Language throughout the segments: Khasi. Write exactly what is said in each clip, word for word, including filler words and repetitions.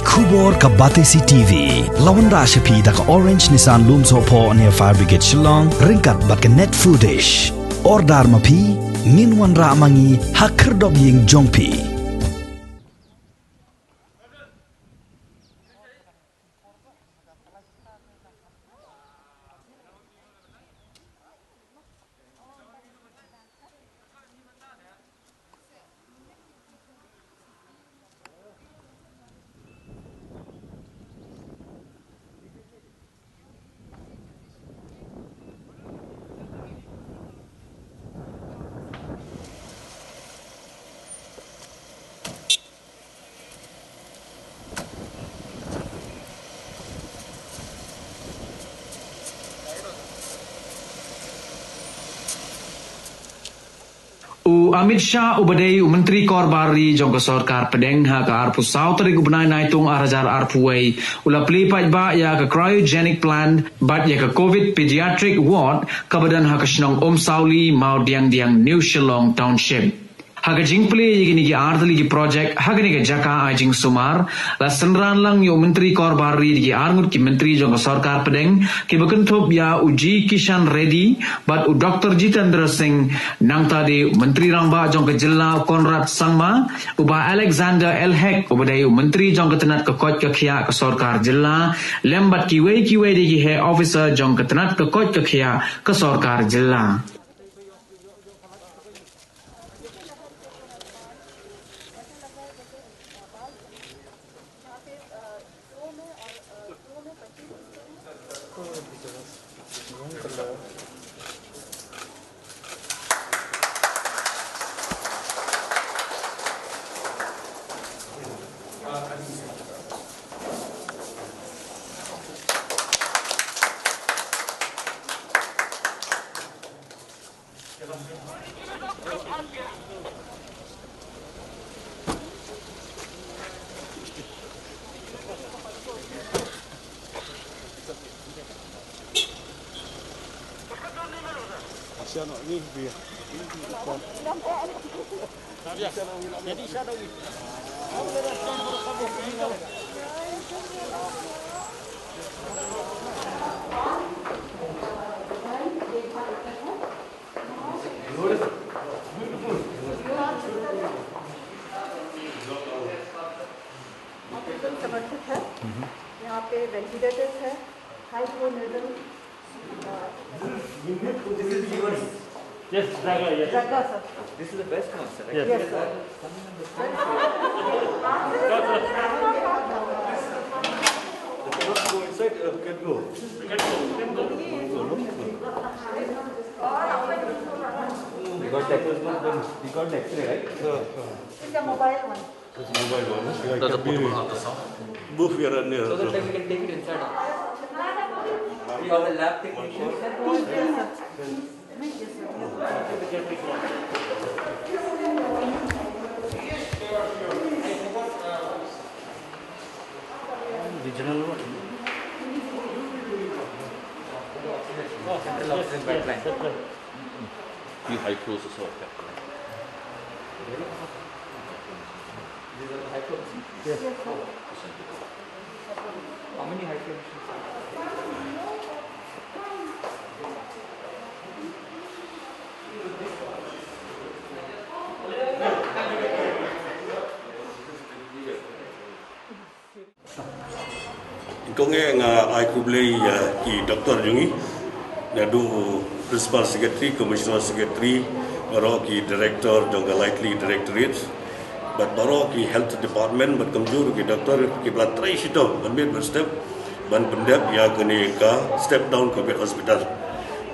Khubor ka Batesi T V la wanrah sha phi da ka Orange Nissan Lumsohphoh near Fire Brigade Shillong, ryngkat bad ka Net Foodish. Order ma phi, ngin wanrah ma ngi ha khyrdop ïing jong phi. U Amit Shah uba dei u Myntri Korbar Ri jong ka Sorkar Pdeng, ha ka arphew saw tarik u bnai Naitung arhajar arphew wei, u la plie paidbah ïa ka cryogenic plant bad ïa ka Covid Pediatric Ward kaba don ha ka shnong Umsawli, Mawdiangdiang, New Shillong Township. Ha ka jingplie ïa kine ki artylli ki projek ha kane ka jaka ai jingsumar, la synran lang ïa u Myntri Korbar Ri da ki arngut ki myntri jong ka Sorkar Pdeng, kiba kynthup ïa u G Kishan Reddy bad u Doktor Jitendra Singh, nangta de u Myntri Rangbah jong ka jylla u Conrad Sangma, u Bah Alexander L Hek uba dei u Myntri jong ka tnat ka koit ka khiah ka Sorkar Jylla, lem bad kiwei kiwei de ki heh officer jong ka tnat ka koit ka khiah ka Sorkar Jylla. ऑक्सीजन समर्पित है। यहाँ पे वेंटिलेटर्स है, हाइड्रोनेजल, अ, Yes, Zaga, yes. Zaga, sir. This is the best one, sir. Yes. Yes, sir. They cannot go inside, uh, can go. They can go, can go. They got that was not done. They got the X-ray, right? It's a mobile one. That's a portable ultrasound. Move here and there. So that, like, we can take it inside. We have a lab technician. Regional what? Central oxygen pipeline. Few high flows also affected. These are the high flow machines? Yes. How many high flow machines are there? Kong eh nga ai khublei ïa ki doktor jong ngi, naduh Principal Secretary, Commissioner Secretary, baroh ki director jong ka Lightly Directorate, bad baroh ki health department, bad kumjuh ki doktor kiba la trei shitom ban miet ban step ban pyndep ïa kane ka step down Covid hospital.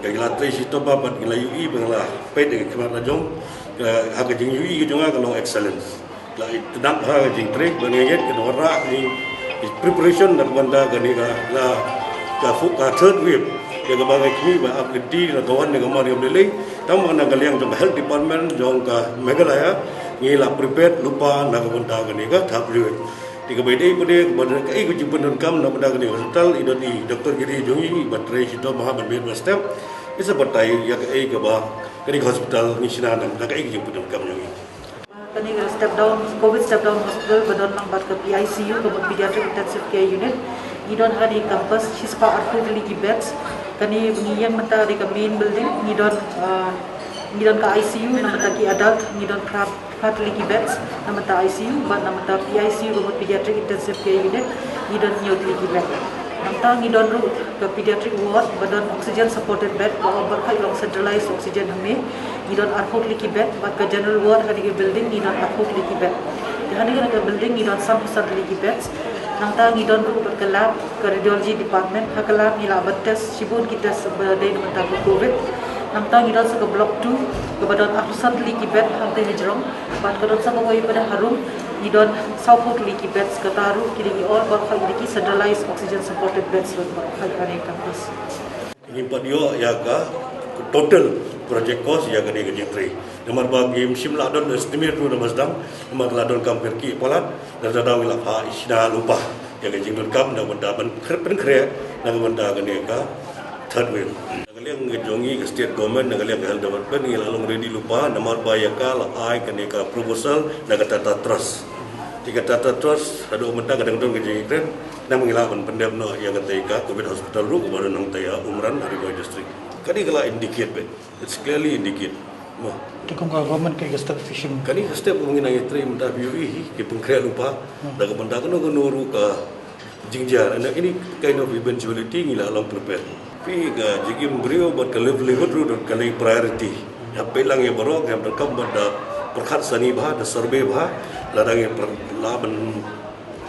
Ki la trei shitom bha bad ngi la ïohi ba ngi la peit ïa ka khmat la jong, ka, ha ka jingïohi ka jong nga ka long excellence. La i tnat ha ka jingtrei ba ngi ngeit ka dei wanrah jing preparation na ka bynta kane ka la ka fu-, ka third wave. Ïa kaba ngi khmih ba ap lynti la ka wan ïa ka mar ïa ka blei lei. Tang ba na ka liang jong ka health department jong ka Meghalaya ngi la prepared lypa na ka bynta kane ka third wave. Te kaba ïadei pat de kaba dei kaei ka jingpyndonkam na ka bynta kane ka hospital, i don i Doktor Giri jong ngi iba trei shitom bha ban miet ban step. I sa batai ïa kaei kaba kane ka hospital ngi shna na ka bynta kaei ka jingpyndonkam jong ngi. Kane ka step down, COVID step down hospital ba don lang bad ka P I C U, ka Pediatric Intensive Care Unit. Ngi don ha kane campus shispah arphew tylli ki beds. Kane ngi ïeng mynta da ka main building, ngi don, ah, ngi don ka I C U na mynta ki adult, ngi don phra, phra tylli ki beds na mynta I C U, bad na mynta P I C U, ka Pediatric Intensive Care Unit, ngi don hynñiew tylli ki bed. Nangta ngi don ruh ka pediatric ward ba don oxygen supported bed, ba baroh khoit long centralized oxygen hangne. Ngi don arphew tylli ki bed, bad ka general ward ha kane ka building ngi don arphew tylli ki bed. Te ha kane ka building ngi don sanphew san tylli ki bed. Nangta ngi don ruh bad ka lab, ka radiology department, ha ka lab ngi lah ban test shibun ki test ba dei na bynta ka COVID. Nangta ngi don sa ka block two, kaba don arphew san tylli ki bed hangtei hajrong. Bad ka don sa kawei pat harum, ngi don sawphew tylli ki bed, kata ruh ki dei ki all baroh khoit ki dei ki centralized oxygen supported beds ruh baroh khoit ha kane ka campus. Ngim pat ïoh ïa ka total project cost ïa kane ka jingtrei. Namar ba ngim shym la don estimate ruh na ba sdang, namar la donkam kyrkieh palat, da da ngi la phah shna lypa ïa ka jingdonkam na ka bynta ban khreh pynkhreh na ka bynta kane ka third wave. Na ka liang ka jong ngi ka state government, na ka liang ka health department, ngi la long ready lypa, namar ba ïa ka la ai kane ka proposal na ka Tata Trust. Te ka Tata Trust haduh mynta ka dang don ka jingïakren, namar ngi lah ban pyndep noh ïa katei ka COVID hospital ruh kaba don hangtei ha Umran ha Ri Bhoi District. Kane ka la indicate beit. It's clearly indicate. Mo. Te kum ka government ka, ka step fishing. Kane ka step ba ngi nang ïatrei mynta phi ïohi hi, ki pynkhreh lypa. Hmm. Da ka bynta kano kano ruh ka jingjia. And any kind of eventuality ngi la long prepared. Phi ka jingim briew bad ka livelihood ruh ka long priority. Ïa peit lang ïa baroh, ïa baroh kam bad da pyrkhat sani bha, da survey bha, lada ngi pyrkhat lah ban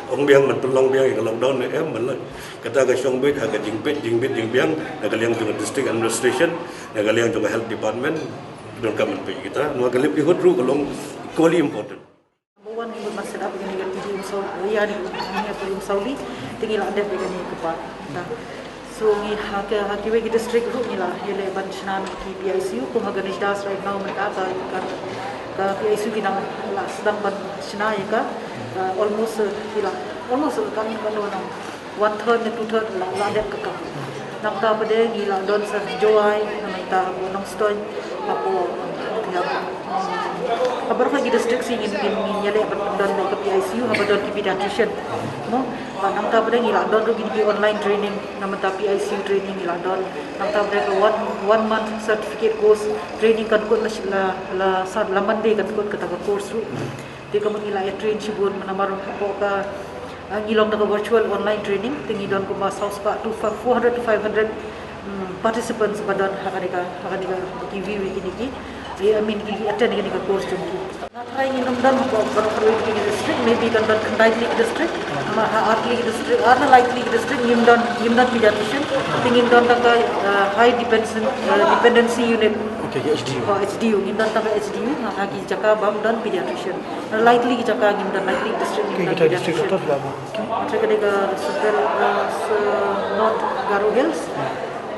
ong biang, ban pynlong biang ïa ka lockdown ne em, ban lah. Kata ka shong beit ha ka jingpeit, jingbit, jingbiang, na ka liang jong ka district administration, na ka liang jong ka health department, donkam ban peit kita. Namar ka livelihood ruh ka long equally important. Number one, ngi mut ban set up ïa kane ka P D Umsaw-, ïa kane ka P D Umsawli, te ngi la dep ïa kane ka part. Te. So ngi ha ka, ha kiwei ki district ruh ngi la ïaleh ban shna ki P I C U, kum ha Ganesh Das right now mynta ka, ka, ka P I C U ki dang la sdang ban shna ïa ka, uh, almost, uh, ki la, almost, uh, kan, kan wan one third ne two third la, la dep ka kam. Nangta pat de ngi la don sa Jowai, nangta hapoh Nongstoiñ, hapoh, um, ha baroh ki district shi ngin, ngin, ngin ïaleh ban don ka P I C U, haba don ki pediatrician. Mo, bad nangta pat de ngi la don ruh kine ki online training, na bynta P I C U training ngi la don. Nangta pat de ka one, one month certificate course training kan kut la, la, la, sa, la Monday kan kut kata ka course ruh. Te ka mut ngi la ïa train shibun namar hapoh ka, ah, ngi long da ka virtual online training, te ngi don kumba saw spah to four hundred to five hundred, mm, participants ba don ha kane ka, ha kane ka ki view kine ki, eh, I mean ki, ki attend kane ka course jong ki. Nga tharai ngin ym don hapoh baroh kawei ki district, maybe kan don khyndai tylli ki district, ma ha ar tylli ki district, ar ne lai tylli ki district ngim don, ngim don pediatrician, te ngim don tang ka, ah, high dependency, ah, dependency unit. Okay, H D U. Oh, H D U, ngim don tang ka H D U, ha ki jaka bym don pediatrician. Lai tylli ki jaka ngim don, lai tylli ki district ngim don pediatrician. Kita district kata phi lah ban. Nga tharai ka dei ka Central, uh, s-, North Garo Hills,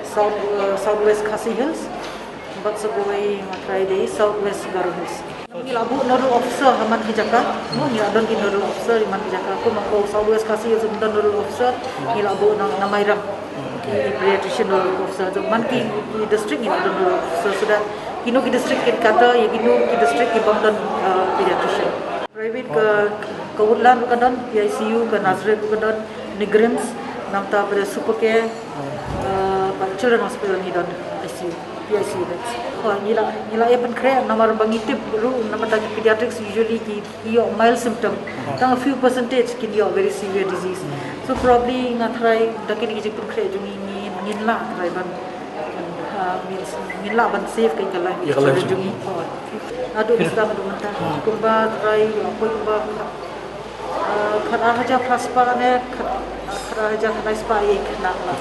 South, uh, South West Khasi Hills, bad sa kawei nga tharai dei South West Garo Hills. Ngi la buh nodal officer ha man ki jaka, mo, ngi la don ki nodal officer ha man ki jaka, kum ha South West Khasi Hills ngim don nodal officer, ngi la buh na, na Mairang. Ki pediatrician nodal officer, so man ki, ki district ngi la don nodal officer, so that kino ki district kin cater ïa kino ki district ki bym don, uh, pediatrician. Private ka, ka Woodland ruh ka don, P I C U, ka Nazareth ruh ka don, NEIGRIHMS, nangta pat de Supercare, uh, bad Children Hospital ngi don I C U, P I C U beds. Oh, ngi la, ngi la ïa pynkhreh namar ba ngi tip ruh namar ta ki pediatrics usually ki ïoh mild symptom. Tang a few percentage kin ïoh very severe disease. So probably nga tharai da kine ki jingpynkhreh jong ngi ngin, ngin lah tharai ban, ah, ngin, ngin lah ban save ka life jong ngi. Naduh mynta, naduh mynta kumba tharai, kumba, ah, khat ar hajar phra spah ne khat, khat ar hajar khyndai spah ïa khynnah la.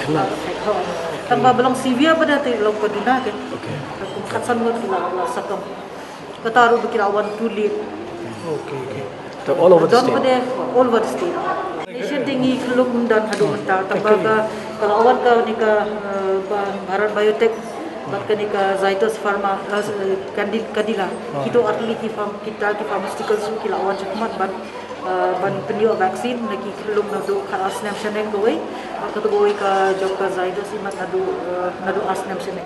Tang ba long severe pat de te long ka duna ke. Kum khatsan ngut la, la sakam. Kata ruh ba ki la wan too late. Okay, okay. Te all over the state. Don pat de all over the state. Nation te ngi khlem don haduh mynta. Tang ba ka, ka la wan kane ka, eh, Bharat Biotech bad kane ka Zydus Pharma, eh, Candi-, Cadila. Kito ar tylli ki pharm-, kita ki pharmaceuticals ruh ki la wan shakhmat ban, eh, ban pynïoh vaccine, ngi khlem naduh khat ar snem shane kawei. Bad kata kawei ka jong ka Zydus imat naduh, eh, naduh ar snem shane.